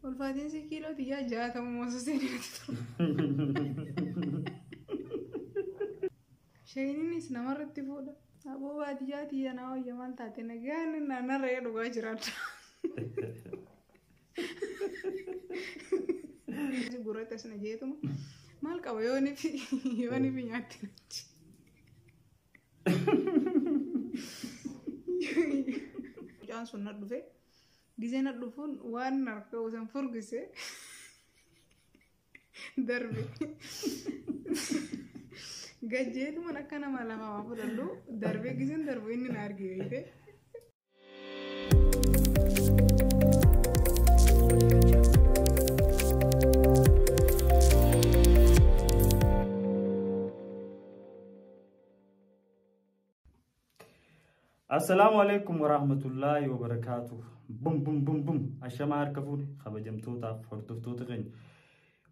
Ulfaatinsi kiiloo xiyyaa 60 osoo seenee natti tola. Shayiniinis namarratti fuudha. Aboo baadiyyaa tiyya naa wayya maal taate nagaan naannarra dhugaa jiraadha. Gurratti as na jeetuma maal qaba yoonifi nyaatti nachi. Mucaan sun na dhufe gizee na dhufuun waan harka usan furgise darbe. Gajjeetuman akka nama lama waa fudhadhu darbee gizeen darbu inni na arge beekte. Assalaamu alaikum warahmatullaahi wabarakaatuh. Bum bum bum bum. Ashamaa harka fuune kabajamtootaaf hordoftoota keenya.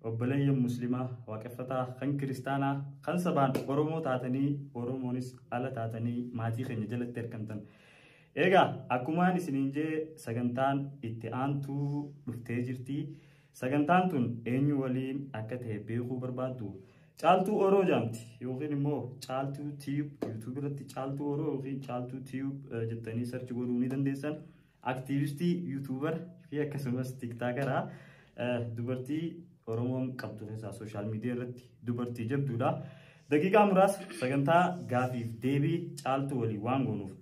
Obboleeyyan Muslimaa, waaqeffataa, kan kiristaanaa, kan sabaan Oromoo taatanii, Oromoonis ala taatanii maatii keenya jalatti argamtan. Egaa akkumaan isiniin jee sagantaan itti aantuu dhuftee jirti. Sagantaan tun eenyu waliin akka ta'e beekuu barbaaddu. Caaltuu Oroo jaamti yookiin immoo Caaltuu Tube YouTube irratti Caaltuu Oroo yookiin Caaltuu Tube jettanii search godhuu ni dandeessan. Aktiivistii, YouTuber fi akkasumas TikTokeraa dubartii Oromoon qabdu keessaa social media irratti dubartii jabduudha. Daqiiqaa muraasa sagantaa gaafiif deebii Caaltuu waliin waan goonuuf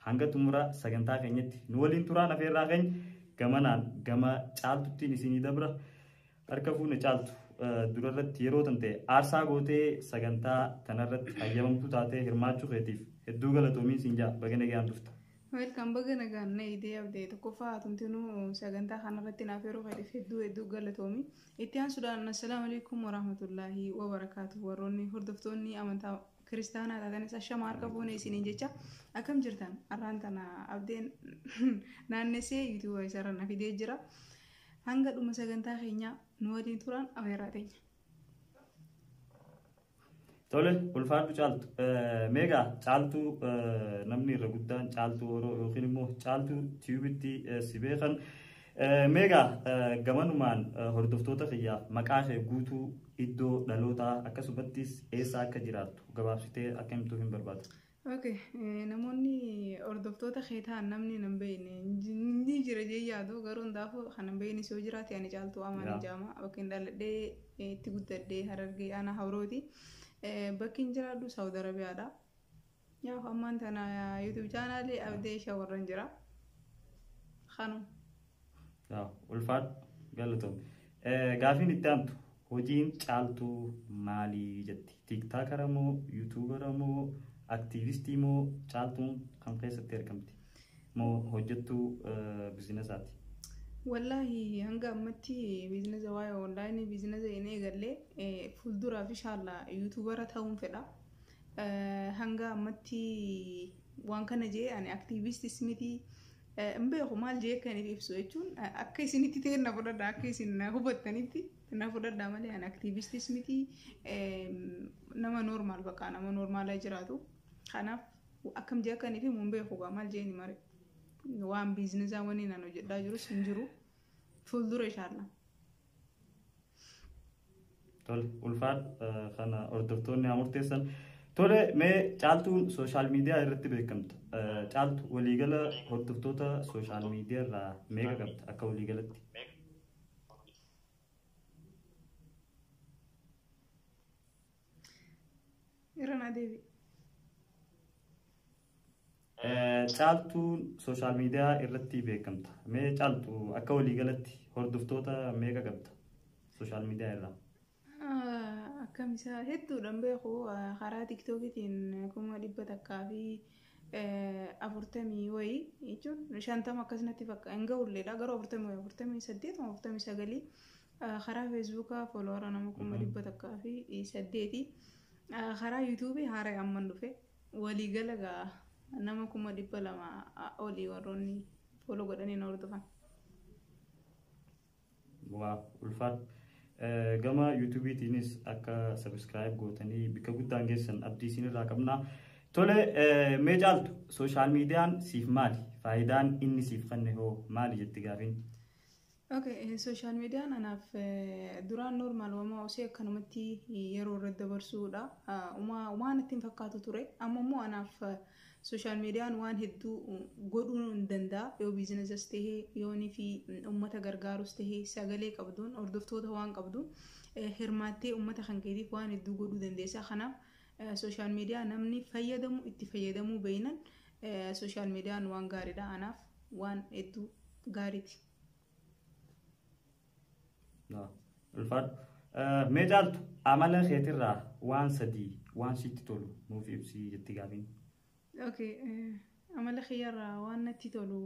hanga xumura sagantaa keenyatti nu waliin turaan afeerraa keenya gamanaan gama Caaltuttiin isinii dabra. Harka fuune Caaltu, durarratti yeroo tan ta'e aarsaa gootee sagantaa tanarratti hayyamamtuu taatee hirmaachuu keetiif hedduu galatoomiin siin jaa, baga nagaan dhufta. Welcome, baga nagaan na idee abdee. Tokkoffaa hatumtinuu sagantaa kanarratti naaf yeroo fedheef hedduu hedduu galatoomi. Itti aansuudhaan assalaamu alaikum warahmatullaahi wabarakaatu. Warroonni hordoftoonni amantaa kiristaanaa taatanis ashama harka fuune isiniin jecha, akkam jirtan? Har'aan tana abdeen naannessee yuutuuba isarra na fidee jira. Hanga dhuma sagantaa keenyaa nu waliin turan afeerraa teenya. Tole, ulfaadhu Caaltu. Meegaa Caaltuu namni irra guddaan Caaltuu Oroo yookiin immoo Caaltuu Tiyuubitti si beekan. Meegaa gamanumaan hordoftoota kiyyaaf maqaa kee guutuu, iddoo dhalootaa, akkasumattis eessa akka jiraattu gabaabsitee akka himtuuf hin barbaadu. Okay, namoonni hordoftoota kee ta'an namni nan beekne ni jira jee yaadu, garuu hundaafuu kan hin beekne yoo jiraate ani Caaltuu Amaan jedhama. Bakki hin dhaladhee itti guddadhee Harargee aanaa Hawrooti. Bakki hin jiraadhu Saawud Arabiyaadha. Yaa ammaan tana YouTube chaanaalii Abdee Shawarran jira. Kanuma. Ulfaadhu, galatoom. Gaafiin itti aantu hojiin Caaltuu maalii jetti? TikTokera moo, YouTubera moo, aktiivistii moo, Caaltuun kan keessatti argamti? Moo hojjettuu bizinesaati? Wallaahi hanga ammatti biizinasa waa'ee onlaayinii biizinasa hin eegallee, fuulduraaf inshaalla YouTubera ta'uun fedha. Hanga ammatti waan kana jee ani aktiivistis miti, hin beeku maal jee akka inni ibsu jechuun akka isinitti ta'e na fudhadha, akka isin na hubattanitti na fudhadha malee ani aktiivistis miti, nama normal bakka nama normaalaa jiraatu. Kanaaf akkam jee akka inni himu hin beeku maal jee ni mare. Waan biizinesaa waniin an hojjedhaa jirus hin jiru. Fuuldura inshaalla. Tole, ulfaadhu, kana hordoftoonni haa murteessan. Tole, mee Caaltuun social media irratti beekamta. Caaltu waliigala hordoftoota social media irraa meeqa qabda akka waliigalatti? Irra naa deebi. Caaltuun social media irratti beekamta. Mee Caaltu akka waliigalatti hordoftoota meeqa qabda social media irraa? Akkam isaa hedduudhaan beeku, karaa tiktookitiin 140,000 wayii jechuun 50 akkasumatti fakka hin ga'ulleedha, garuu 40 wayii, 48, 49. Karaa feesbuukaa followera nama 108,000. Karaa yuutuubii haaraa amman dhufe waliigala gaa nama 200,000 olii warroonni follow godhanii na hordofan. Waa ulfaadhu. Gama yuutuubiitiinis akka subscribe gootanii bakka guddaan geessan abdii isinirraa qabna. Tole, mee Caaltu social mediaan siif maali? Faayidaan inni siif kenne hoo maali jetti gaafiin? Okay, sooshaal miidiyaan anaaf duraan normal wamaa osoo akkanumatti yeroo irratti dabarsuudha. Waan ittiin fakkaatu ture. Amma immoo anaaf sooshaal miidiyaan waan hedduu godhuu hin danda'a. Yoo biizinasas tahee, yoonii fi uummata gargaarus tahee, sagalee qabduun, hordoftoota waan qabduun hirmaattee uummata kan keetiif waan hedduu godhuu dandeessa. Kanaaf sooshaal miidiyaa namni fayyadamu itti fayyadamuu beeynan sooshaal miidiyaan waan gaariidha, anaaf waan hedduu gaariiti. Ulfaadhu. Mee Caaltu, amala keetirraa waan sadii waan sitti tolu nuuf ibsi jetti gaafiin. Okay, amala kiyyarraa waan natti tolu,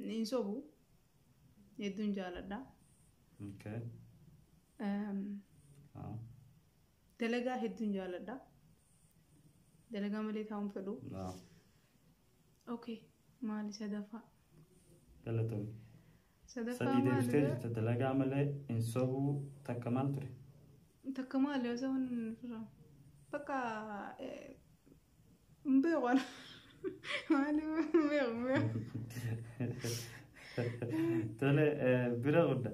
hin sobu, hedduun jaaladha. Dalagaa hedduun jaaladha. Dalagaa malee taa'uun fedhu. Okay, maali sadaffaa? Galatoomii. Sadaffaa Sadii deebistee maali? jirta, dalagaa malee, hin sobuu, takka maal ture? Takka maali osoo hin bakka hin beeku ana. Maali, hin beeku, hin beeku. Tole, bira gudda.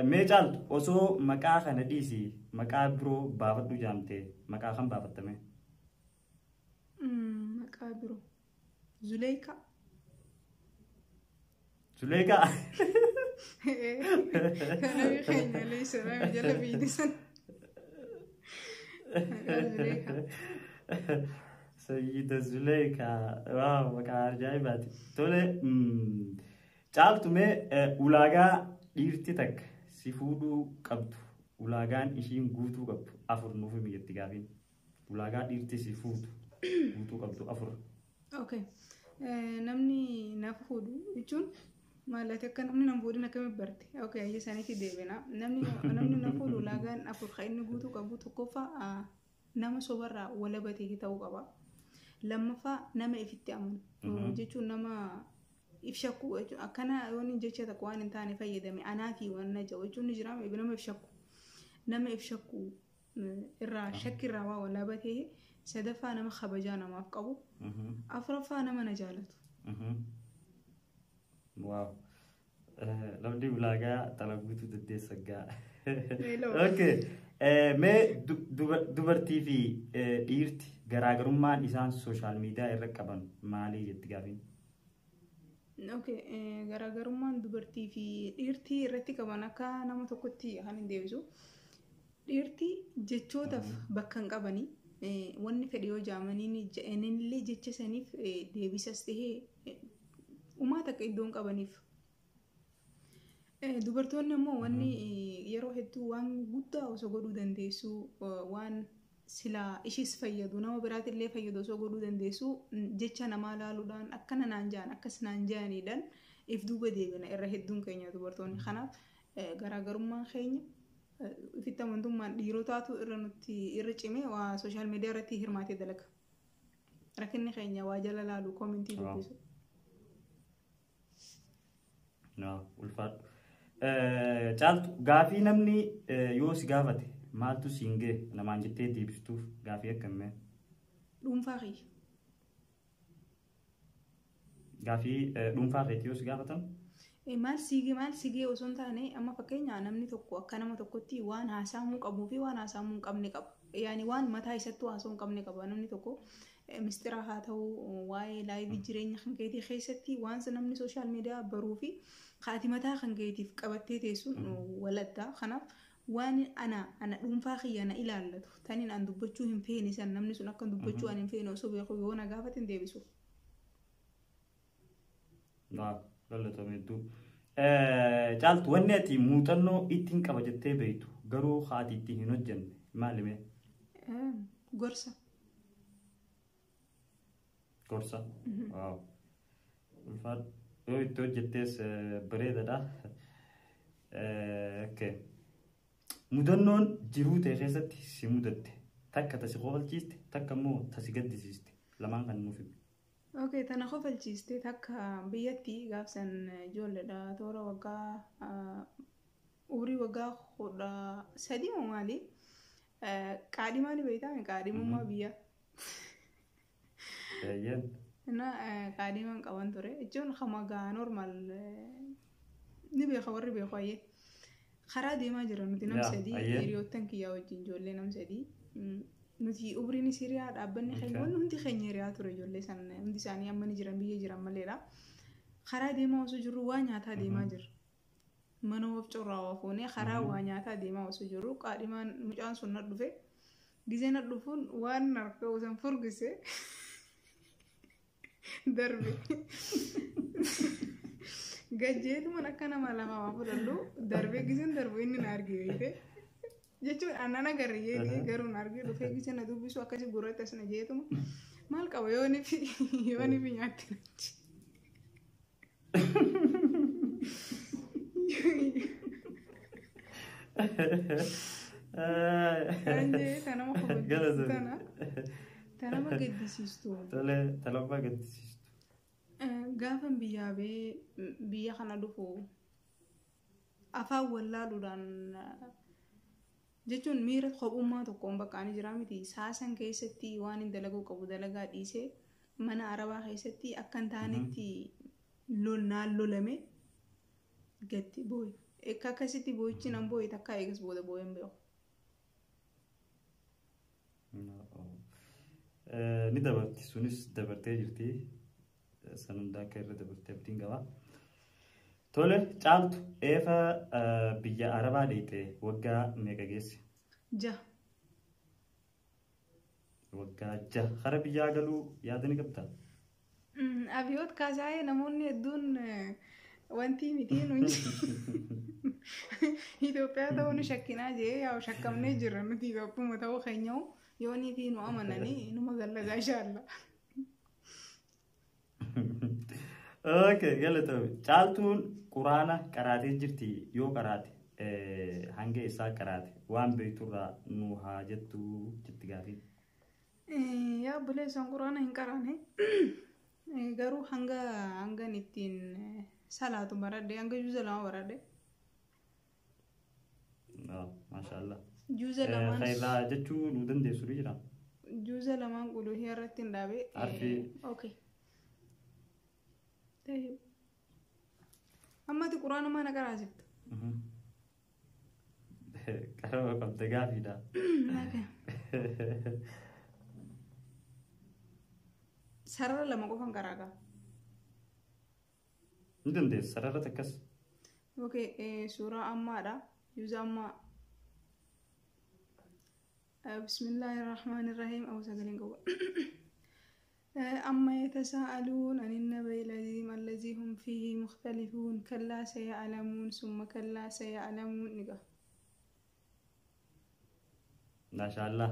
Mee Caaltu, osoo maqaa kana dhiisii maqaa biroo baafadhu jaamtee maqaa kan baafattame? Maqaa biroo. Zuleika. Zuleekaa. Kanaaf keenya alayhi salaam jala fiidisan. Maqaa Zuleika. Sayyida Zuleekaa. Waaw, maqaa ajaa'ibaati. Tole, Caaltu, mee ulaagaa dhiirti takka si fuudhuu qabdu, ulaagaan ishiin guutuu qabdu afur nuuf himi jetti gaafiin. Ulaagaa dhiirti si fuutu guutuu qabdu afur. Okay. Namni na fuudhu jechuun maallaqni akka namni na fuudhin akkamitti barte? Okay, ayya sanitti deebina. Namni na fuudhu ulaagaan afur kan inni guutuu qabu, tokkoffaa, nama sobarraa walaba ta'e ta'uu qaba. Lammaffaa, nama ifitti amanu jechuun nama if shakku jechuun akkana yoo inni jecha tokko waan hin taane fayyadame anaa fi waan na jedhu jechuun ni jira, nama if shakku. Nama if shakku irraa shakkirraa waa walaba ta'e. Sadaffaa, nama kabajaa namaaf qabu. Afuraffaa, nama na jaalatu. Waaw. Namni ulaagaa xala guutuu dandeessa gaa. Meeloo. Okay. Mee dubartii fi dhiirti garaagarummaan isaan sooshaal miidiyaa irra qaban maalii jetti gaafiin? Okay, garaagarummaan dubartii fi dhiirtii irratti qaban akka nama tokkotti kan hin deebisu. Dhiirtii jechootaaf bakka hin qabanii, wanni fedhe yoo jaamaniin jedhanillee jecha saniif deebisas tahee uumaa takka iddoo hin qabaniif. Dubartoonni immoo wanni yeroo hedduu waan guddaa osoo godhuu dandeessu, waan silaa ishis fayyadu, nama biraatillee fayyadu osoo godhuu dandeessu, jecha namaa laaluudhaan akkana naan ja'an, akkas naan ja'aniidhaan if duuba deebina irra hedduun keenya dubartoonni. Kanaaf garaagarummaan keenya ifitti amantummaan dhiirotaatu irra nutti irra cimee waa sooshaal miidiyaa irratti hirmaatee dalaga. Rakkinni keenya waa jala laalu, koomentii dubbisu. Ulfaadhu. Caaltu, gaafii namni yoo si gaafate maaltu siin ga'e namaan jettee deebistuuf gaafii akkamii? Dhuunfaa kiyya. Gaafii dhuunfaa keetii yoo si gaafatan? Maal siigee, maal siigee osoo hin taane, amma fakkeenya namni tokko akka nama tokkotti waan haasa'amuu qabuu fi waan haasa'amuu hin qabne qaba. Yaani waan mataa isattuu haasa'uu hin qabne qaba namni tokko. Mistira haa ta'u, waa'ee laayivii jireenya kan keetii keessatti waan namni sooshaal miidiyaa baruu fi haati mataa kan keetiif qabattee teessuun waladda. Kanaaf waan ana dhuunfaa kiyya na ilaallatu taniin an dubbachuu hin feene san, namni sun akka dubbachuu an hin feene osoo beeku yoo na gaafate hin deebisu. Galatoomii hedduu. Caaltu, wanni ati muuxannoo ittiin qaba jettee beektu garuu haati ittiin hin hojjenne maali mee? Gorsa. Gorsa. Waaw. Ulfaadhu. Yoo itti hojjettees bareedaadha. Okay. Mudannoon jiruu ta'e keessatti si mudatte takka tasi kofalchiiste, takka immoo tasi gaddisiiste, lamaan kan nuuf himi. Okay, tana kofalchiiste takka, biyyatti gaafsan ijoolleedha, toora waggaa umurii waggaa 13 moo maali? Qaadhimaa ni beektaa, qaadhimummaa biyya. Eeyyeen. Na qaadhimaan qaban ture jechuun kama gaa normal Ni beeka warri beeku ayyee. Karaa deemaa jira nuti nam Yaa, 3 ayyee. hiriyoottan kiyyaa wajjin ijoollee nam 3. Nuti umriin hiriyaa dhaabbanni keenya wanni hundi keenya hiriyaa ture ijoollee san hundi isaanii amma ni jiran biyya jiran maleedha. Karaa deemaa osoo jirru waa nyaataa deemaa jirra. Mana of corraa waa fuunee karaa waa nyaataa deemaa osoo jirru qaadhimaan mucaan sun na dhufe. Gizee na dhufuun waan harka san furgise darbe. Gajjeetuman akka nama lama waa fudhadhu darbee gizeen darbu inni na arge beekte. Jechuun annan agarre jeeti garuu na arge dhufee gizee na dubbisu akkasi gurratti as na jeetuma maal qaba yoonifi nyaatti nachi. Kan jee tanama kofalchiistu tana tanama gaddisiistu. Tole, talaffaa gaddisiistu. Gaafan biyyaa bee biyya kana dhufu afaan wallaaluudhaan jechuun miira kophummaa tokkoon bakka ani jira miti saasan keessatti waan hin dalaguu qabu dalagaa dhiisee mana arabaa keessatti akka hin taanetti naan lolame gatti booye. Akka akkasitti boo'ichi nan boo'e takka eegas booda boo'ee hin beeku. Ni dabarti sunis dabartee jirti. San hundaa akka irra dabartee abdiin qaba. Tole, Caaltu eefa biyya Arabaa deeyte waggaa meeqa geesse? 6. Waggaa 6. Kara biyyaa galuu yaada ni qabdaa? Abiyoot Kaasaayee namoonni hedduun wanti miti nuyi Itoophiyaa ta'uu nu shakkinaa jee yaa shakkamnee jirra nuti Itoophiyuma ta'uu keenyaa'u yoo niitii nu amananii numa gallagaa inshaalla. Okay, galatoomi. Caaltuun quraana qaraatee jirti yoo qaraate hanga isaa qaraate waan beekturraa nu haa jettu jetti gaafii. Yaa obboleessan quraana hin qaraane garuu hanga hangan ittiin salaatu baradhe hanga juuza 2 baradhe. Maashaallah. Juuza lamaan. Khayirraa jechuu nu dandeessu ni jira. Juuza lamaan quluhii irratti hin dhaabe. Arfii. Okay. Ammati quraana mana qaraasifta. Qarama qabda gaafiidha. Sarara 2 qofan qaraa qaba. Ni dandeessa sarara takkas. Okay, suuraa ammaadha. Juuza ammaa. Bismillahirrahmanirrahiim. Abu sagaleen qabu. أما يتساءلون عن النبأ العظيم الذي هم فيه مختلفون كلا سيعلمون ثم كلا سيعلمون نقا. Maashaallah.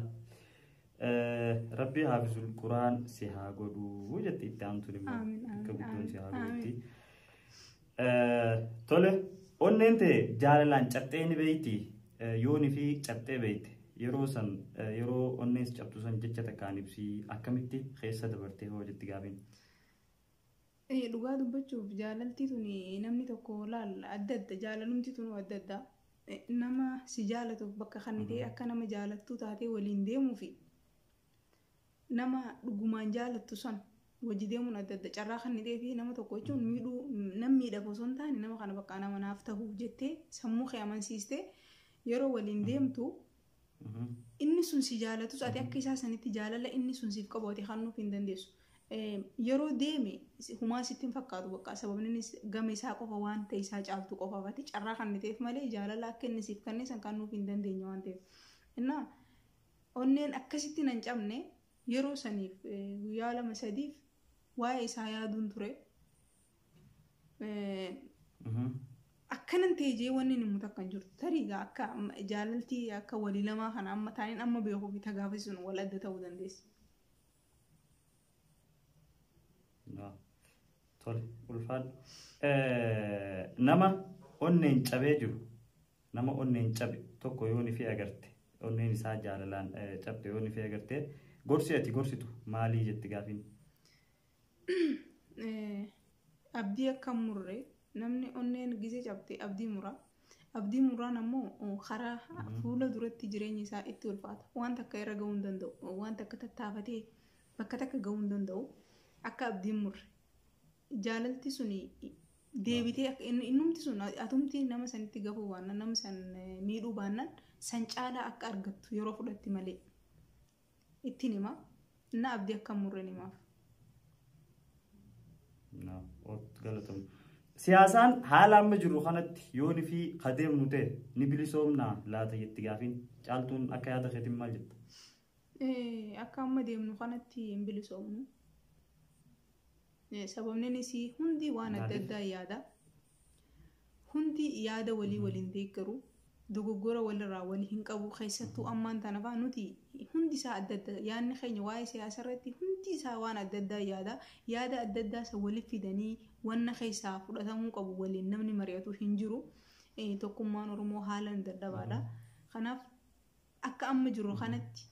Rabbi haafizul Quraan si haa godhuu jetti itti aantuun immoo Amiin, akka amiin, guddoon si haa amiin. godhutti. Tole, onneen ta'e jaalalaan cabxee ni beeyti yoonii fi cabxee beeyte yeroo san yeroo onneen si cabtu san jecha takkaan ibsii akkamitti keessa dabartee hoo jetti gaafiin. Dhugaa dubbachuuf jaalalti tuni namni tokko laal adda adda jaalalumti tunu adda adda. Nama si jaalatuuf bakka kannitee akka nama jaalattuu taatee waliin deemuu fi nama dhugumaan jaalattu san wajji deemuun adda adda carraa kannitee fi nama tokko jechuun miidhuu nam miidhaaf osoo hin taane nama kana bakka nama naaf ta'uuf jettee sammuu kee amansiistee yeroo waliin deemtu inni sun si jaalatus ati akka isaa sanitti jaalala inni sun siif qabu ati kennuuf hin dandeessu. Yeroo deeme humaa sitti hin fakkaatu bakka sababni innis gama isaa qofa waan ta'e isaa caaltu qofaaf ati carraa kenniteef malee jaalala akka inni siif kenne san kennuuf hin dandeenye waan ta'eef. Innaa onneen akkasitti nan cabne yeroo saniif guyyaa 2 3 waa'ee isaa yaaduun ture. Akkanan ta'e jee wanni inni mutu akka hin jirtu tarii egaa akka jaalaltii akka walii lamaa kana amma taaniin amma beekuu fi tagaafii sun wal adda ta'uu dandeessi. Tole, ulfaadhu. Nama onneen cabee jiru nama onneen cabe tokko yoo ni fi agarte onneen isaa jaalalaan cabte yoo ni fi agarte gorsi ati gorsitu maalii jetti gaafiin? Abdii akka hin murre namni onneen gizee cabte abdii mura. Abdii muraan ammoo karaa fuula duratti jireenya isaa itti ulfaata. Waan takka irra gahuu hin danda'u. Waan takka tattaafatee bakka takka gahuu hin danda'u. Akka abdiin murre. Jaalalti suni Deebitee akka innumti sun atumti nama sanitti gafuu baannaan nama san miidhuu baannaan san caalaa akka argattu yeroo fudhatti malee ittiin hima. Inna abdii akka hin murreen himaaf. Siyaasaan haala amma jiru kanatti yoon fi kadeemnu ta'e ni bilisoomnaa laata jetti gaafiin caaltuun akka yaada keetiin maal jetta? Akka amma deemnu kanatti hin bilisoomnu. Sababni innis hundi waan adda addaa yaada. Hundi yaada walii waliin deeggaru. Dogoggora walirraa walii hin qabu. Keessattuu ammaan tana fa'aa nuti hundi isaa adda adda yaadni keenya waa'ee siyaasa irratti hundi isaa waan adda addaa yaada. Yaada adda addaa isa waliif fidanii wanna keessaa fudhatamuu qabu waliin namni mari'atu hin jiru. Tokkummaan Oromoo haalaan dadhabaadha. Kanaaf akka amma jiru kanatti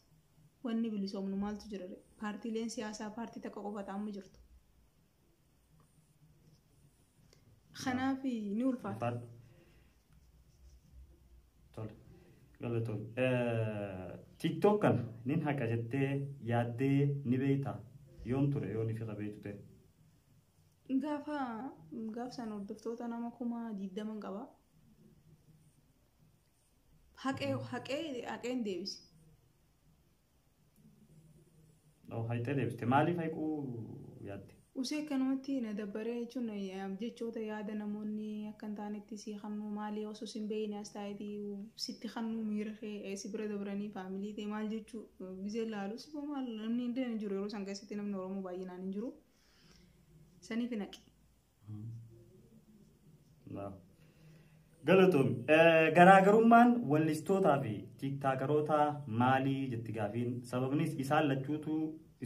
wanni bilisoomnu maaltu jira? Paartiileen siyaasaa paartii takka qofa amma jirtu. Kanaaf ni ulfaata. Tole. TikTok kana nin haqa jettee yaaddee ni beektaa? Yoom ture yoon ifi qabeetu ta'e? Gaafa gaafsan hordoftoota nama 20,000 qaba. Haqeen deebise. Haqee deebiste. Maaliif haquu yaadde? Usee akkanumatti na dabbaree jechuun jechoota yaada namoonni akka hin taanetti si kannuu maali osoo si hin beekne as taa'eeti sitti kannuu miira kee si bira dabranii faamilii ta'e maal jechuu gizee laalu si maal namni hin jiru yeroo san keessatti namni Oromoo baay'inaan hin jiru. Saniif naqe. Galatoom. Garaagarummaan wallistootaa fi tiiktaakarootaa maalii jetti gaafiin sababnis isaan lachuutu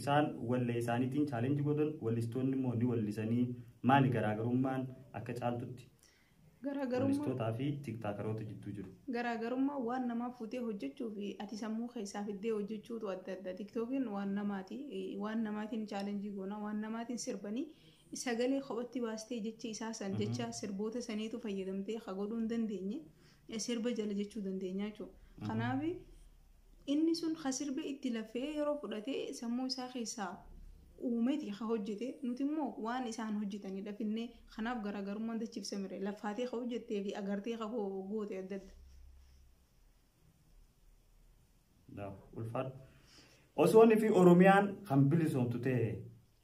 isaan wallee isaaniitiin chaalenjii godhan wallistoonni immoo ni wallisanii maali garaagarummaan akka caaltutti wallistootaa fi tiiktaakaroota jidduu jiru. Garaagarummaa waan namaa fuutee hojjechuu fi ati sammuu keessaa fiddee hojjechuutu adda adda. Tiktookiin waan namaati. Waan namaatiin chaalenjii goona. Waan namaatiin sirbanii sagalee kophatti baastee jecha isaa san jecha sirboota saniitu fayyadamtee ka godhuu hin dandeenye sirba jala jechuu dandeenya jechuudha. Kanaaf inni sun ka sirba itti lafee yeroo fudhatee sammuu isaa keessaa uumeeti ka hojjete nuti immoo waan isaan hojjetanidha finnee kanaaf garaagarummaan dachiifsamire lafaatee ka hojjettee fi agartee ka goote adda adda. Ulfaadha. Osoon fi Oromiyaan kan bilisoomtu ta'e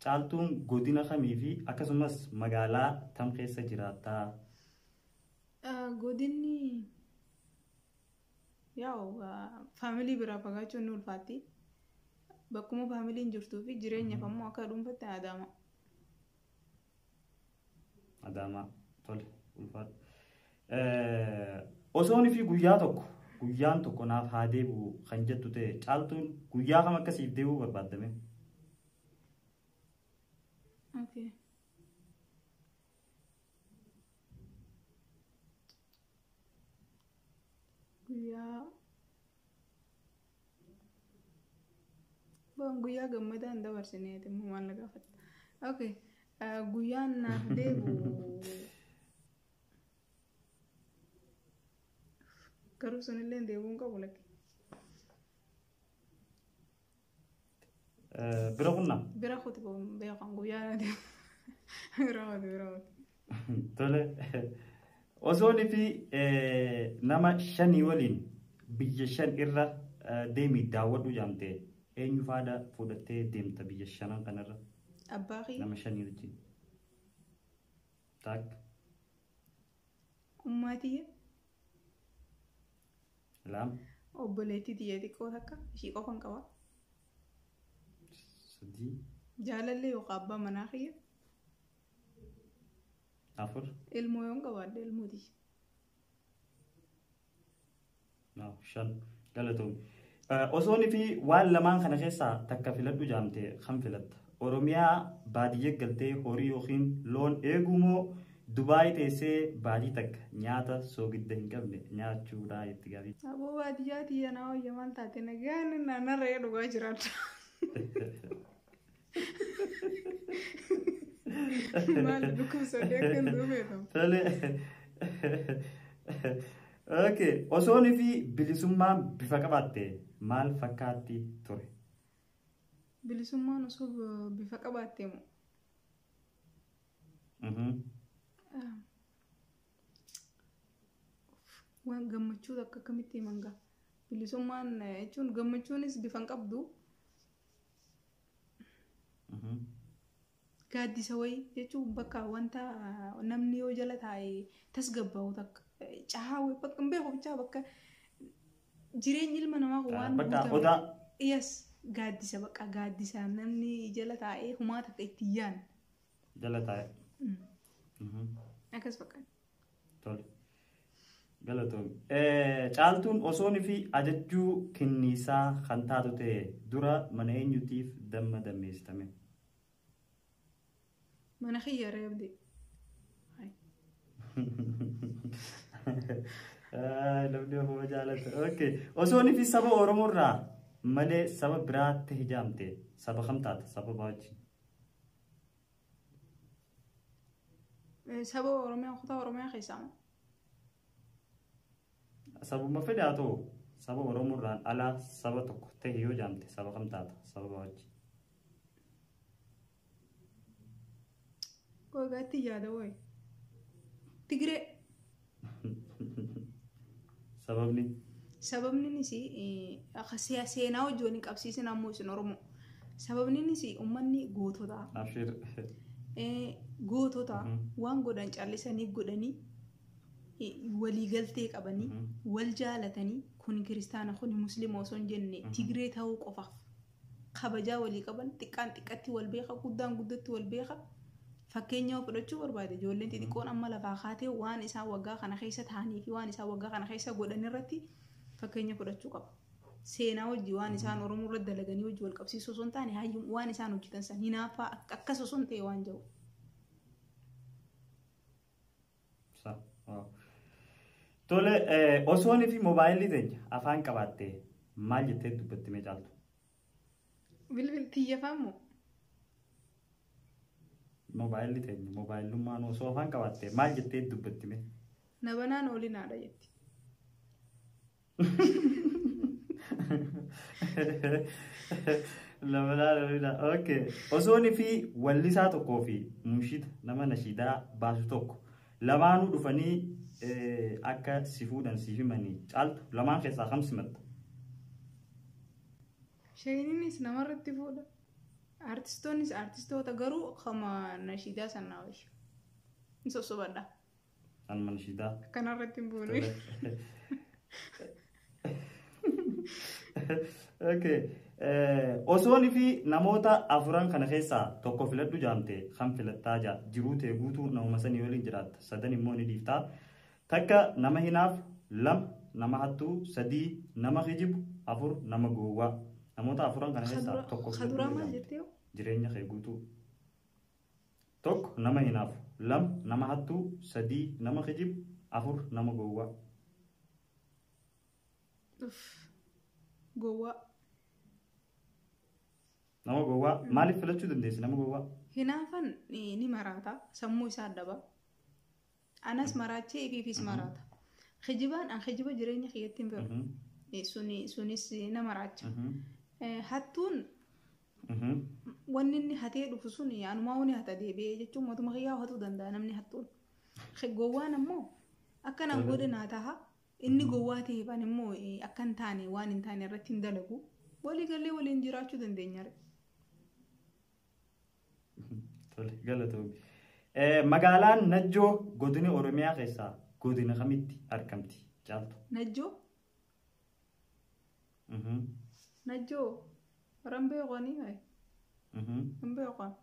caaltuun godina kamii fi akkasumas magaalaa tam keessa jiraattaa? Godinni yaa'u faamilii biraa fagaachuun ni ulfaatti. Bakkuma faamiliin jirtuu fi jireenyaaf ammoo akka dhuunfaatti Adaamaa. Adaamaa tole ulfaadha. Osoon fi guyyaa tokko guyyaan tokko naaf haa deebi'u kan jettu ta'e caaltuun guyyaa kam akkasiif deebi'uu barbaaddame? Okay. Guyyaa gammadaa hin dabarsineeti immoo maal na gaafatta. Okay. Guyyaan naaf deebi'u garuu sunillee deebi'uu hin qabu lakki. Bira kunnaa? Bira kuti beekan guyyaa na deebi'u. Bira kuti bira kuti. Tole. Osoon fi nama shanii waliin biyya shan irra deemii daawwadhu jaamte eenyu faada fudhattee deemta biyya shanan kanarra? Abbaa kiyya. Nama shanii wajjin. Takka. Ummaa tiyya. Lama. Obboleettii tiyya xiqqoo takka ishii qofan qaba. Sadii. Jaalallee yookaan abbaa manaa kiyya. Afur. Ilmoo yoon qabaadhe ilmoo tiyya. Shan galatoomne. Osoon fi waan lamaan kana keessaa takka filadhu jaamte kan filatta? Oromiyaa baadiyyee galtee horii yookiin loon eeguu moo Dubaay teessee baadii takka nyaata soogidda hin qabne nyaachuudha itti gaafii. Aboo baadiyyaa tiyya naa wayya maal taate nagaan naannarree dhugaa jiraadha. Maal dhukkubsadee akka hin duufeetamu. Tole. Okay. Osoon fi bilisummaan bifa qabaatte maal fakkaatti ture? Bilisummaan osoo bifa qabaatte moo? Waan gammachuu takka akkamitti himan gaa? Bilisummaan jechuun gammachuunis bifa hin qabdu. Gaaddisa wayii jechuun bakka wanta namni yoo jala taa'e tasgabbaa'u takka cahaa wayii bakka hin beeku bichaa bakka jireenyi ilma namaa kun waan Bakka guutame. odaa. Yes, gaaddisa bakka gaaddisa namni jala taa'ee humaa takka itti yaan. Jala taa'e. Akkas fakkaata. Tole. Galatoomi. Caaltuun osoon fi ajajjuu kinniisaa kan taatu ta'e dura mana eenyutiif damma dammeessitame? Mana kiyya reebde. Namni ofuma jaalata. Okay. Osoon fi saba Oromoo irraa malee saba biraatti hijaamte saba kam taata? Saba baajii. Saba Oromiyaa kutaa Oromiyaa keessaa moo? Sabuma fedhe haa ta'u saba Oromoo irraan alaa saba tokko ta'e yoo jaamte saba kam taata? Saba baajii. Gogaatti yaada wayi. Tigree. Sababni? Sababni innis seenaa wajjin waliin qabsiisin ammoo isin Oromoo. Sababni innis uummanni gootota. Abshir. Gootota waan godhan callisanii godhanii waliigaltee qabanii wal jaalatanii kun kiristaana kun musliima osoo hin jenne Tigree ta'uu qofaaf kabajaa walii qaban xiqqaan xiqqatti wal beeka guddaan guddatti wal beeka. Fakkeenya yoo fudhachuu barbaade ijoolleen xixiqqoon amma lafaa kaatee waan isaan waggaa kana keessa ta'anii fi waan isaan waggaa kana keessa godhan irratti fakkeenya fudhachuu qaba. Seenaa hojii waan isaan Oromoo irratti dalaganii hojii wal qabsiisuu osoo hin taane hayyuu waan isaan hojjetan san hinaaffaa akkas osoo hin ta'e waan jiru. Tole osoon fi moobaayilii teenya afaan qabaatte maal jettee dubbatti mee Caaltu? Bilbil tiyyafaa moo? Moobaayilli teenya moobaayilummaan osoo afaan qabaatte maal jettee dubbatti mee? Na banaan olinaadha jetti. Lamalaa lamalaa. Okay. Osoon fi wallisaa tokkoo fi mushida nama nashiidaa baasu tokko lamaanuu dhufanii akka si fuudhan si himanii Caaltu lamaan keessaa kam simatta? Shayiniinis namarratti fuudha. Artistoonnis artistoota garuu kama nashiidaa sanaa wayya. Hin sossobadha. Anuma nashiidaa. Kanarratti hin buunu. Okay. Osoon fi namoota afuran kana keessaa tokko filadhu jaamte kan filattaa jaa jiruu ta'e guutuu namuma sanii waliin jiraatta sadan immoo ni dhiiftaa. Takka nama hinaaf, lama nama hattuu, sadii nama kijibu, afur nama gowwaa. Namoota afuran kana keessaa tokko filadhu Kaduraa maal jaamte jettee? jireenya kee guutuu. Tokko nama hinaafu, lama nama hattuu, sadii nama kijibu, afur nama gowwaa. Gowwaa. Nama gowwaa maaliif filachuu dandeessi nama gowwaa? Hinaafan ni maraata sammuu isaa daba. Anas maraachee ifiifis maraata. Kijibaan an kijiba jireenya kiyyatti hin beeku. Sunis na maraacha. Hattuun wanni inni hatee dhufu sun anumaa wani hata deebi'ee jechuun matuma kiyyaa hatuu danda'a namni hattuun. Gowwaan ammoo akka nan godhe naa taha inni gowwaa ta'eef ani immoo akka hin taane waan hin taane irratti hin dalagu walii galee waliin jiraachuu dandeenya. Tole galatoomi. Magaalaan Najjoo godina Oromiyaa keessaa godina kamitti argamti Caaltu? Najjoo? Najjoo Hin beekanii wayi. Hin beekan.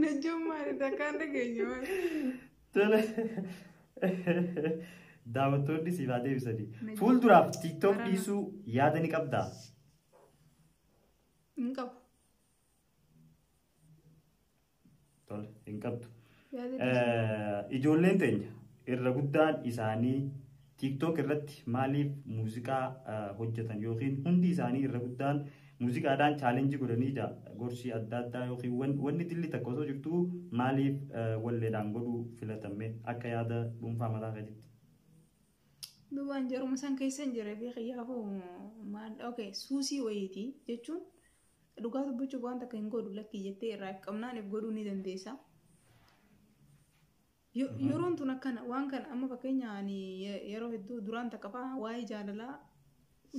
Najjoon maali takkaan dhageenye maali? Tole. Daawwattoonni siif haa deebisanii. Fuulduraaf TikTok dhiisuu yaada ni qabdaa? Hin qabu. Tole hin qabdu. Ijoolleen teenya irra guddaan isaanii TikTok irratti maaliif muuziqaa hojjetan yookiin hundi isaanii irra guddaan muuziqaadhaan chaalenjii godhanii gorsii adda addaa yookiin wanni dilli takka osoo jirtu maaliif walleedhaan godhuu filatame akka yaada dhuunfaa mataa keetitti? Duubaan jaruma san keessa hin jirre fi xiyyaafuu maal okay suusii wayiiti jechuun dhugaa dubbachuuf waan takka hin godhu lakkii jettee irraa qabnaan if godhuu ni dandeessa. Yeroon tun akkana waan kana amma fakkeenya ani yeroo hedduu duraan takka fa'aa waa'ee jaalalaa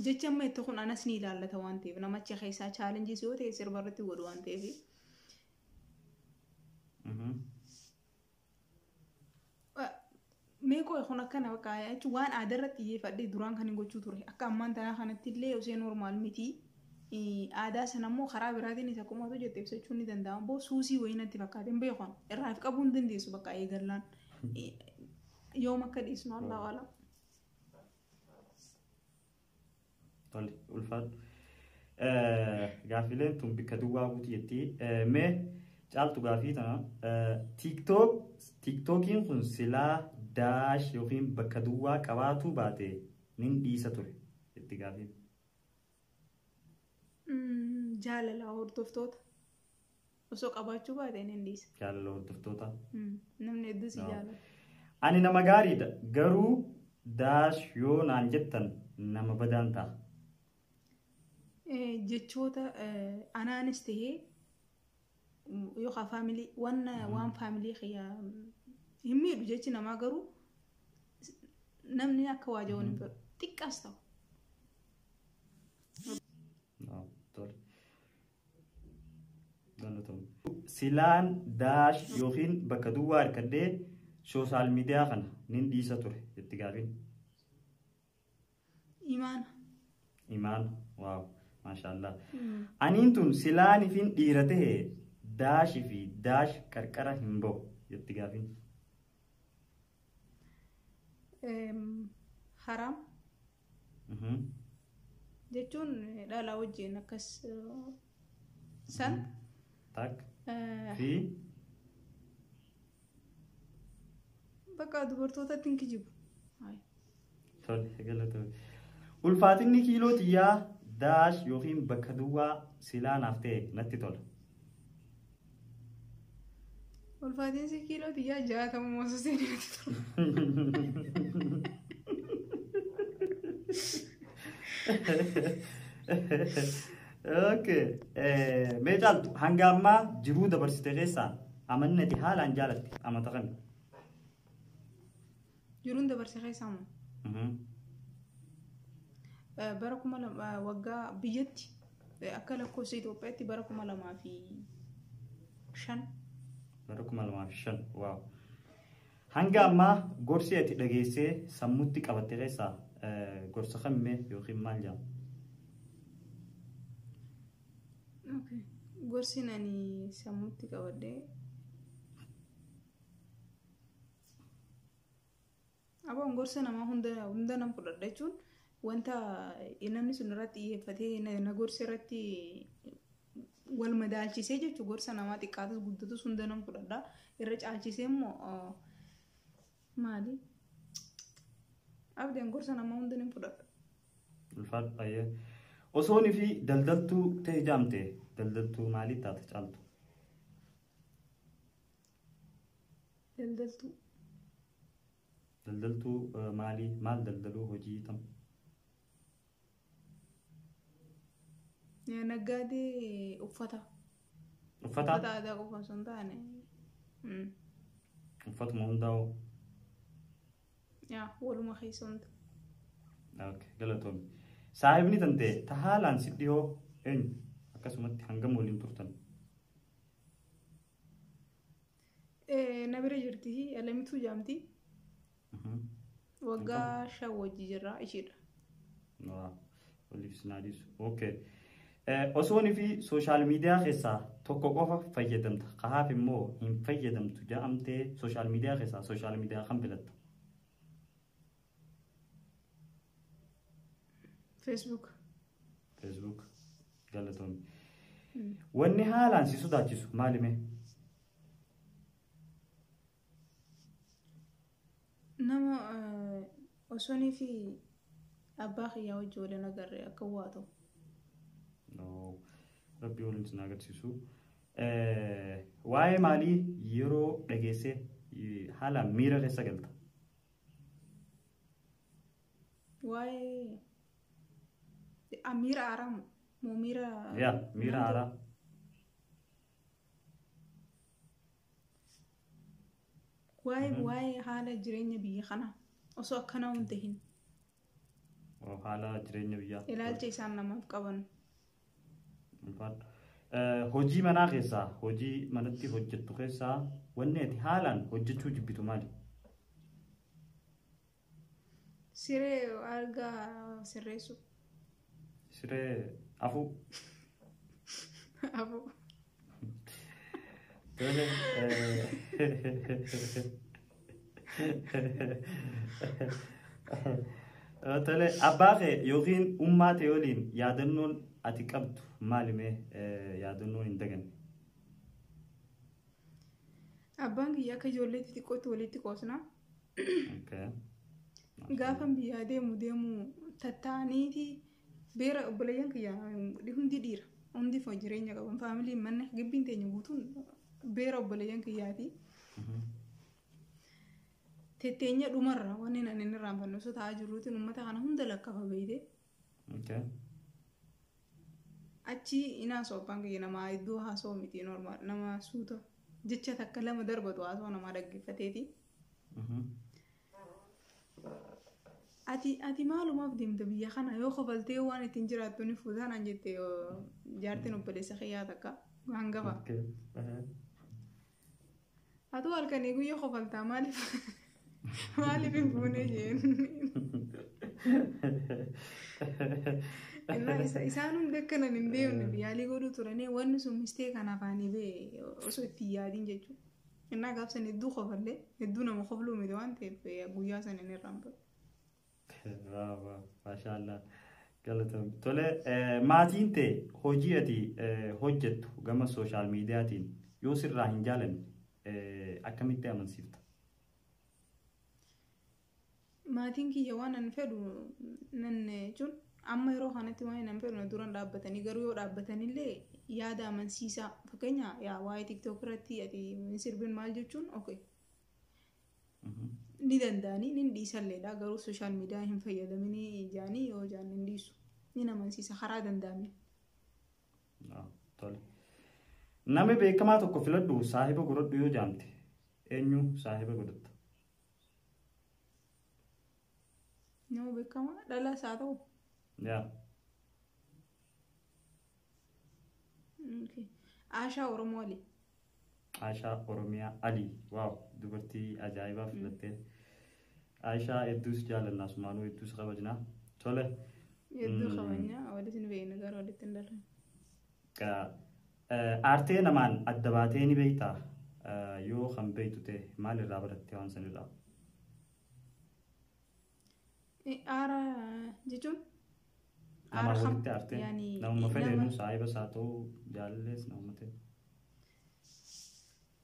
jecha amma itti kun anas ni ilaallata waan ta'eef namacha keessaa chaalenjiis yoo ta'e sirba irratti godhu waan ta'eef. Mee qo'e kun akkana bakka jechuun waan aadaa irratti xiyyeeffadhee duraan kan hin gochuu ture akka ammaan tanaa kanatti illee osoo normaal miti. Aadaa sana immoo karaa biraatiin isa akkuma jette ibsachuun ni danda'ama. Boo suusii wayii natti fakkaate hin beekan irraa of qabuu hin dandeessu bakka eegallaan. Yoom akka dhiisnu Allahu alam. Tole, ulfaadhu. Gaaffileen tun bikka duwwaa guutu jetti. Mee caaltu gaafii tana TikTokiin kun silaa daash yookiin bakka duwwaa qabaatuu baate nin dhiisa ture jetti gaafiin. Jaalala hordoftoota osoo qabaachuu baate nin dhiisa. Jaalala hordoftoota. Namni hedduu si jaalata. Ani nama gaariidha garuu daash yoo naan jettan nama badaan ta'a. Jechoota anaanis tahee yookaan faamilii waan faamilii kiyyaa hin miidhu jechi namaa garuu namni akka waa jedhu hin fedhu xiqqaas ta'u. Silaan daash yookiin bakka duwwaa harkadhee sooshaal miidiyaa kana nin dhiisa ture jetti gaafiin. Imaana. Imaana, waaw, maashaallah. Aniin tun silaan ifin dhiira ta'e daashii fi daash qarqara hin ba'u jetti gaafiin. Haraam jechuun dhalaa wajjin akkas san. Tak. Fi Bakka dubartootatti hin kijibu. Tole, galatoomi. Ulfaatinni kiiloo xiyyaa daash yookiin bakka duwwaa silaa naaf ta'e natti tola. Ulfaatinsi kiiloo xiyyaa 60 osoo seenee natti tola. Okay. Mee caaltu hanga ammaa jiruu dabarsite keessaa amanni ati haalaan jaalatte amata kami? Jiruun dabarse keessaa moo? Bara 2000 waggaa biyyatti akka lakkoofsa Itoophiyaatti bara 2005. Bara 2005, waaw. Hanga ammaa gorsi ati dhageessee sammuutti qabatte keessaa gorsa kamimee yookiin maal jedhama? Okay. Gorsi ani sammuutti qabadhee aboon gorsa namaa hunda hunda nan fudhadha jechuun wanta namni sun irratti xiyyeeffatee na gorsa irratti wal madaalchisee jechuun gorsa namaa xiqqaatus guddatus hunda nan fudhadha. Irra caalchisee immoo maali? Abdeen gorsa namaa hunda nan fudhadha. Ulfaadhu baay'ee. Osoonii fi daldaltuu ta'e jaamte daldaltuu maalii taate caaltu? Daldaltuu. Daldaltuu maalii maal daldaluu hojii tam? Naggaadee uffata. Uffata? Uffata aadaa qofa osoo hin taane. Uffatuma hundaa'u. Yaa waluma keessa hunda. Okay, galatoomi. Saahibni tantee ta haalaan si dhiyoo eenyu? Akkasumatti hangam waliin turtan? Na bira jirti Alamituu jaamti. Waggaa 5 wajji jirra isheedha. Waa, waliif isin haa dhiisu. Okay. Osoonii fi sooshaal miidiyaa keessaa tokko qofa fayyadamta. Kahaaf immoo hin fayyadamtu jedhamtee sooshaal miidiyaa keessaa sooshaal miidiyaa kam filatta? Facebook. Facebook. Galatoomi. Wanni haalaan si sodaachisu maali mee? Nama osoonii fi abbaa kiyyaa wajji waliin agarre akka waa ta'u. Rabbii waliin sin agarsiisu. Waa'ee maalii yeroo dhageessee haalaan miira keessa galta? Waa'ee miira aaraa moo miira Yaa miira aaraa. Waa'ee haala jireenya biyya kanaa osoo akkanaa hin tahin. Haala jireenya biyyaa. Ilaalcha isaan namaaf qaban. Hojii manaa keessaa, hojii manatti hojjettu keessaa wanni ati haalaan hojjechuu jibbitu maali? Siree argaa sirreessu. Siree afuu. Afuu. Tole. Tole, abbaa kee yookiin ummaa ta'e waliin yaadannoon ati qabdu maali mee, yaadannoon hin daganne? Abbaan kiyya akka ijoollee xixiqqootti walitti qoosna. Gaafan biyyaa deemu tattaaniiti beera obboleeyyan kiyya hundi dhiira. Hundi jireenya qaban, faamiliin manni gibbiin teenya guutuun beera obboleeyyan kiyyaati. Tetteenya dhumarra wanni nan inni irraanfanne osoo taa'aa jirruutiin uummata kana hunda lakkafa beeyte. Achi inaasoo abbaan kiyya namaa iddoo haasoo miti, normal nama suuta jecha takka lama darbatu haasoo namaa dhaggeeffateeti. Ati maalumaaf deemta biyya kana, yoo kofaltee waan ittiin jiraattu ni fuutaa naan jette jaartiin obboleessa kiyyaa takka hangafa. Atuu halkanii guyyaa kofaltaa, maaliif hin fuunee jeen. Isaan hundi akkanan hin deemne yaalii godhuu turanii, wanni sun mistee kan afaanii ba'e osoo itti yaadiin jechuudha. Innaa gaafsan hedduu kofallee, hedduu nama kofluu miti waan ta'eef guyyaa sana hin irraanfatu. Maashaallah. Galatoomii. Tole, maatiin ta'e hojii ati hojjettu gama social mediaatiin yoo sirraa hin jaalanne akkamitti amansiifta? Maatiin kiyya waan an fedhu nan jechuun amma yeroo kanatti waan nan fedhu na duran dhaabbatanii, garuu yoo dhaabbatanillee yaada amansiisaa, fakkeenya yaa waa'ee TikTok irratti ati sirbin maal jechuun, okay, ni danda'anii nin dhiisalleedha, garuu social media hin fayyadaminii jaanii yoo jaan hin dhiisu, ni amansiisa karaa danda'ame. Tole. Nama beekamaa tokko filadhu saahiba godhadhu yoo jaamte, eenyu saahiba godhatta? Nama beekamaa dhalaas haa ta'u. Yaa. Aashaa Oromoo Ali. Aashaa Oromiyaa Ali. Waaw, dubartii ajaa'ibaa filattee. Aashaa hedduus jaalannaa, sumaanuu hedduus kabajnaa. Tole. Hedduu kabajnaa, walitti ni beekna, garuu walitti hin darre. Aartee namaan adda baatee ni beektaa? Yoo kan beektu ta'e maal irraa barattee waan sanirraa? Aara jechuun? Namaa walitti aartee? Namuma fedheenu, saahibas haa ta'u, jaalallees, namuma ta'e.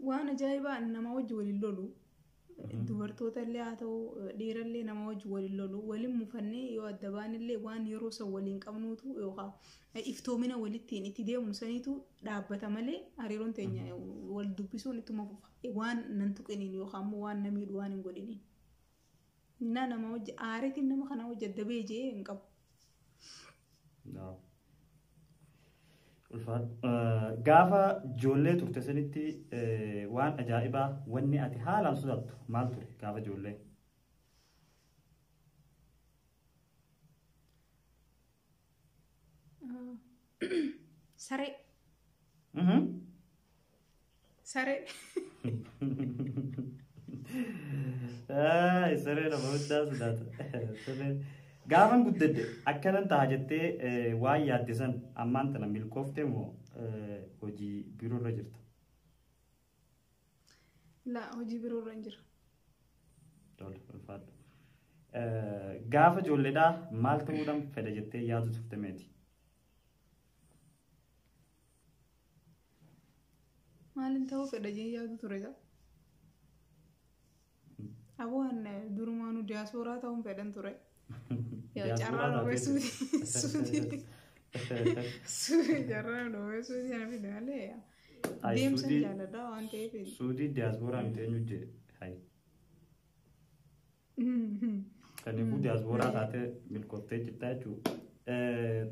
Waan ajaa'ibaa, nama wajji waliin lolu. Dubartoota illee haa ta'u, dhiira illee, nama wajji waliin lolu, waliin mufannee yoo adda baanillee waan yeroo san waliin qabnuutu yookaan iftoomina walittiin itti deemnu saniitu dhaabbata malee hariiroon teenya wal dubbisuun ittuma fufa. Waan nan tuqiniin yookaan immoo waan na miidhu waan hin godhiniin. Innaa nama wajji aareetiin nama kana wajji adda ba'ee jee hin qabu. Gaafa ijoollee turte sanitti waan ajaa'ibaa wanni ati haalaan sodaattu maal ture gaafa ijoollee? Saree. Saree. Saree nama guddaa sodaata. Gaafan guddadde akkanan ta'a jettee waan yaadde san ammaan tana milkooftee moo hojii biroo irra jirta? Laa, hojii biroo irra hin jira. Tole, ulfaadhu. Gaafa ijoolleedhaa maal ta'uudhaan fedha jettee yaadu turte meeti? Maalin ta'uu fedha jee yaadu ture isa? Aboo, durumaanuu diyaaspooraa ta'uun fedhan ture. Carraa dhoowwee suutii carraa dhoowwee suutii ana fide malee deemsa jaalladha waan ta'eef. Suudii diyaaspooraa miti, eenyu jee? Hayi. Kanaafuu diyaaspooraa taatee milkooftee jirta jechuudha.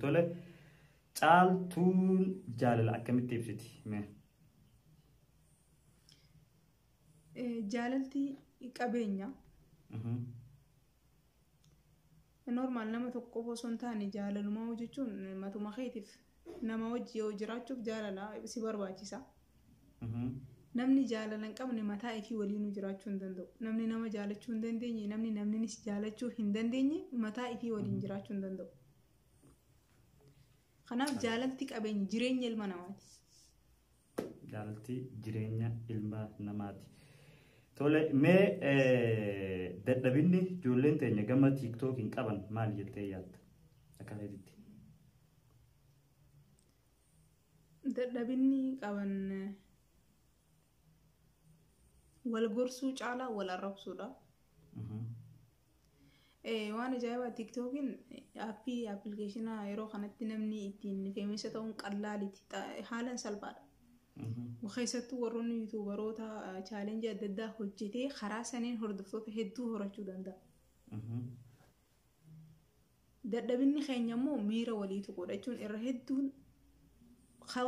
Tole, Caaltuun jaalala akkamitti ibsiti mee? Jaalalti qabeenya. Normal nama tokko qofa osoo hin taane jaalalumaa jechuun matuma keetiif nama wajji yoo jiraachuuf jaalala si barbaachisa. Namni jaalala hin qabne mataa ifii waliinuu jiraachuu hin danda'u. Namni nama jaalachuu hin dandeenye, namni namninis jaalachuu hin dandeenye mataa ifii waliin jiraachuu hin danda'u. Kanaaf jaalalti qabeenya jireenya ilma namaati. Jaalalti jireenya ilma namaati. Tole, mee dadhabinni ijoolleen teenya gama tiiktookiin qaban maal jettee yaadda? Akka keetitti. Dadhabinni qaban wal gorsuu caalaa wal arrabsuudha. Waan ajaa'ibaa tiiktookiin aappii appilikeeshinaa yeroo kanatti namni ittiin famous ta'uun qallaaliiti. Haalaan salphaadha. Keessattuu warroonni yuutuubaroota challenge adda addaa hojjetee karaa saniin hordoftoota hedduu horachuu danda'a. Dadhabinni keenya immoo miira walii tuquudha jechuun irra hedduun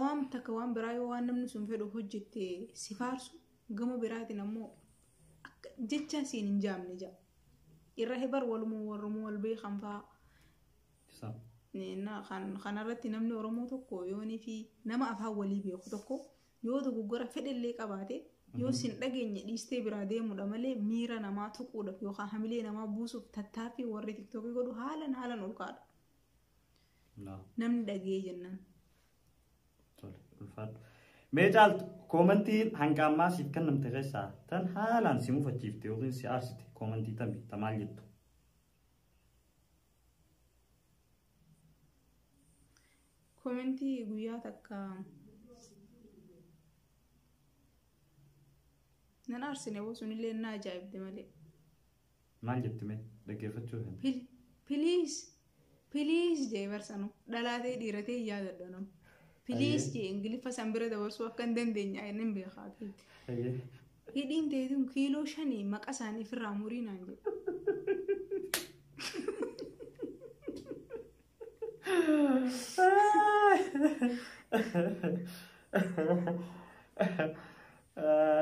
waan takka waan biraa yoo waan namni sun fedhu hojjette si faarsu, gama biraatiin ammoo akka jecha siin hin jaamne ja'a. Irra hebar walumuu warrumuu wal beekan fa'aa. Kanarratti namni Oromoo tokko yoonii fi nama afaan walii beeku tokko yoo dogoggora fedhellee qabaate yoo sin dhageenye dhiistee biraa deemuudha malee miira namaa tuquudhaaf yookaan hamilee namaa buusuuf tattaaffii warri tiktookii godhu haalan haalan ol kaadha. Namni dhagee jennaan. Tole, ulfaadhu. Mee Caaltu, koomantiin hanga ammaa siif kennamte keessaa tan haalaan si mufachiifte yookiin si aarsite koomantii tami ta maal jettu? Koomentii guyyaa takka nan aarsine sunillee na ajaa'ibde malee. Maal jetti mee dhaggeeffachuu feena? Please, please jee barsanu dhalaatee dhiiratee yaadadha nama. Please jee Ingiliffa san bira dabarsuu akka hin dandeenye inni beekaa. Hidhiin teetuun kiiloo 5 maqa isaanii ofirraa murii naan jedhe.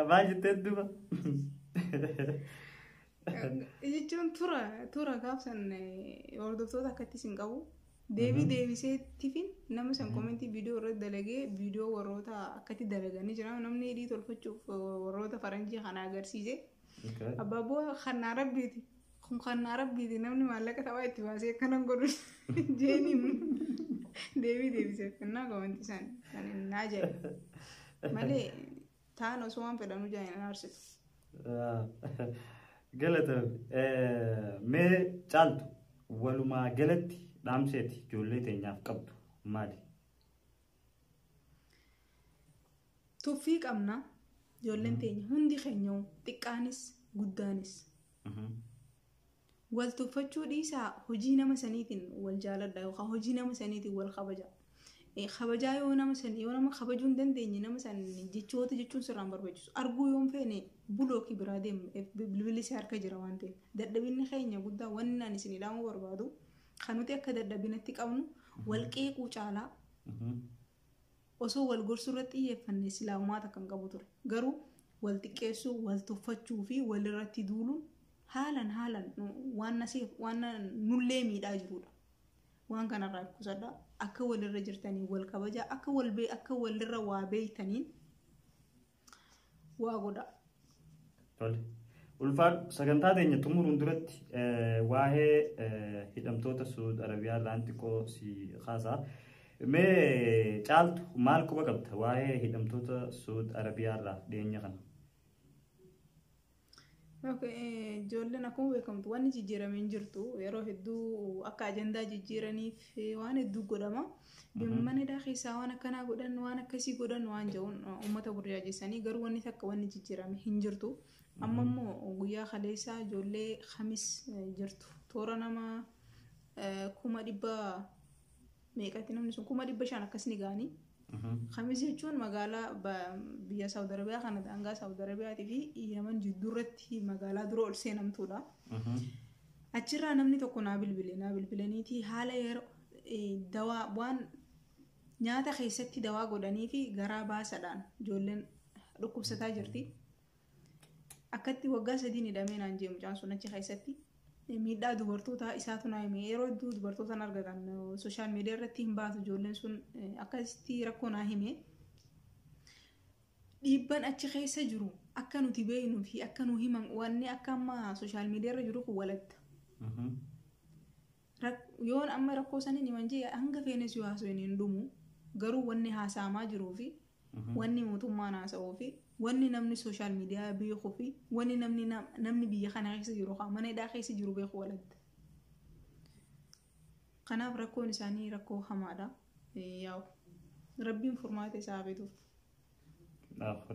Maal jettee duuba? Jechuun tura tura gaafsan hordoftoota akkattis hin qabu. Deebii deebiseettifin nama san koomentii viidiyoo irratti dalagee viidiyoo warroota akkatti dalaganii jira. Namni hidhii tolfachuuf warroota faranjii kana agarsiise. Abaaboo kannaa rabbiiti. Kun kannaa rabbiiti, namni maallaqa taphaa itti baasee akkanan godhu jeeniin deebii deebiseef kennaa koomentii san kan inni ajaa'iba. Malee taan osoo waan fedhanuu jaan hin aarsitu. Galatoomi. Mee Caaltu, walumaa galatti dhaamseeti ijoollee teenyaaf qabdu maali? Tuffii qabna ijoolleen teenya hundi keenya xiqqaanis guddaanis. Wal tuffachuu dhiisaa, hojii nama saniitiin wal jaaladha yookaan hojii nama saniitiin wal kabaja. Kabajaa yoo nama san yoo nama kabajuu hin dandeenye nama san jechoota jechuun sirraan barbaachisu. Arguu yoo hin feene block biraa deemu, bilbilli isaa harka jira waan ta'eef. Dadhabinni keenya guddaa wanni ani isin dhaamuu barbaadu kan nuti akka dadhabinatti qabnu wal qeequu caalaa osoo wal gorsuu irratti xiyyeeffanne silaa uumaata kan qabu ture. Garuu wal xiqqeessuu, wal tuffachuu fi walirratti duuluun haalan haalan waan nasiif waan nullee miidhaa jirudha. Waan kanarraa kusadha. Akka walirra jirtanii wal kabajaa, akka wal akka walirra waa beeytaniin waa godha. Tole. Ulfaadhu, sagantaa teenya xumuruun duratti waa'ee hidhamtoota Suud Arabiyaa irraan xiqqoo si kaasaa. Mee Caaltu, maal quba qabda waa'ee hidhamtoota Suud Arabiyaa irraa dhiyeenya kana? Ijoolleen akkuma beekamtu wanni jijjiiramee hin jirtu, yeroo hedduu akka ajandaa jijjiiraniif waan hedduu godhama. Mana hidhaa keessaa waan akkanaa godhan, waan akkasii godhan waan jedhuun uummata burjaajessanii, garuu wanni takka wanni jijjiirame hin jirtu. Amma immoo guyyaa kaleessaa ijoollee Kamis jirtu toora nama 100,000 meeqatti namni sun 500,000 akkas ni ga'anii. Kamis jechuun magaalaa biyya Saawud Arabiyaa kana daangaa Saawud Arabiyaatii fi Yaman jidduurratti magaalaa dura ol seenamtuudha. Achirraa namni tokko naa bilbile, naa bilbilaniitii haala yeroo dawaa waan nyaata keessatti dawaa godhanii fi garaa baasadhaan ijoolleen dhukkubsataa jirti. Akkatti waggaa 3 hidhamee naan jee mucaan sun achi keessatti miidhaa dubartoota isaatu naa hime. Yeroo hedduu dubartoota argatan social media irratti hin baatu ijoolleen sun akkasitti rakkoo naa hime. Dhiibban achi keessa jiru akka nuti beeknuu fi akka nu himan wanni akka amma social media irra jiru kun walatta. Yoon amma rakkoo saniin himan jee hanga feenes yoo haasa'u hin dhumu, garuu wanni haasa'amaa jiruu fi wanni mootummaan haasa'uu fi wanni namni social media beekuu fi wanni namni biyya kana keessa jiru mana hidhaa keessa jiru beeku walatta. Kanaaf rakkoon isaanii rakkoo hamaadha. Yaa'u rabbiin furmaata isaa fiduuf.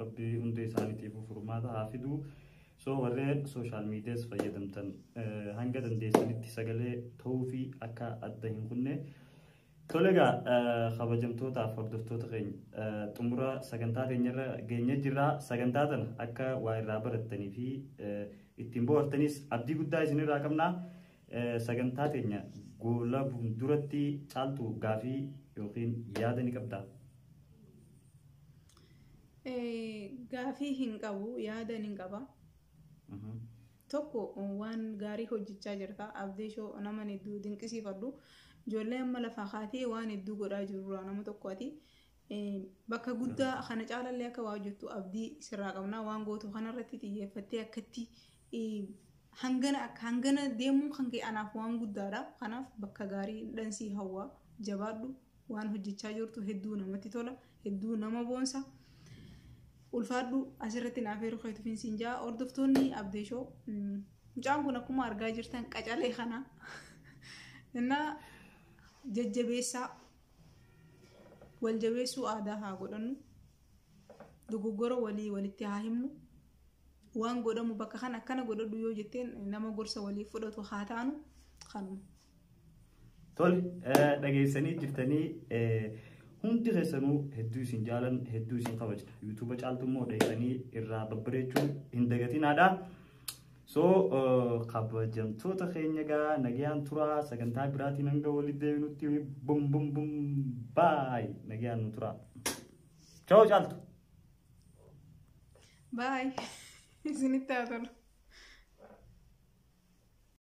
Rabbi hunda isaaniitiif furmaata haa fiduu. So warreen social medias fayyadamtan hanga dandeessanitti sagalee ta'uu fi akka adda hin kunne. Tole egaa, kabajamtootaaf hordoftoota keenya, xumura sagantaa keenyarra geenye jirra. Sagantaa tana akka waa irraa barattanii fi ittiin bohaartanis abdii guddaa isinirraa qabna. Sagantaa teenya goolabuun duratti Caaltuu gaafii yookiin yaada ni qabdaa? Gaafii hin qabu, yaada ni qaba. Tokko, waan gaarii hojjechaa jirta. Abdii Shoo nama hedduu dinqisiifadhu. Ijoollee amma lafaa kaatee waan hedduu godhaa jirurraa nama tokko ati. Bakka guddaa kana caalallee akka waa hojjettu abdii sirraa qabna. Waan gootu kanarratti xiyyeeffattee akkatti hangana deemuun kan ka'e anaaf waan guddaadha. Kanaaf bakka gaarii dhansii hawwaa, jabaadhu. Waan hojjechaa jirtu hedduu namatti tola, hedduu nama boonsa. Ulfaadhu, asirratti naaf eeruu keetu siin jaa. Hordoftoonni Abdii Shoo, mucaan kun akkuma argaa jirtan qacalee kana. Innaa jajjabeessaa, wal jabeessuu aadaa haa godhannu. Dogoggora walii walitti haa himnu. Waan godhamu bakka kana akkana godhadhu yoo jetteen nama gorsa walii fudhatu haa taanu, kanuma. Tole, dhageessanii jirtanii, hundi keessanuu hedduu isin jaalan, hedduu isin kabajna. YouTube Caaltuu immoo dheessanii irraa babbareechuu hin dagatinaadha. So kabajamtoota keenya gaa nagayaan turaa, sagantaa biraatiin hanga walitti deebinutti bum bum bum, baay, nagayaan nu turaa. Ciao, Caaltu. Baay. Isinitti haa tolu.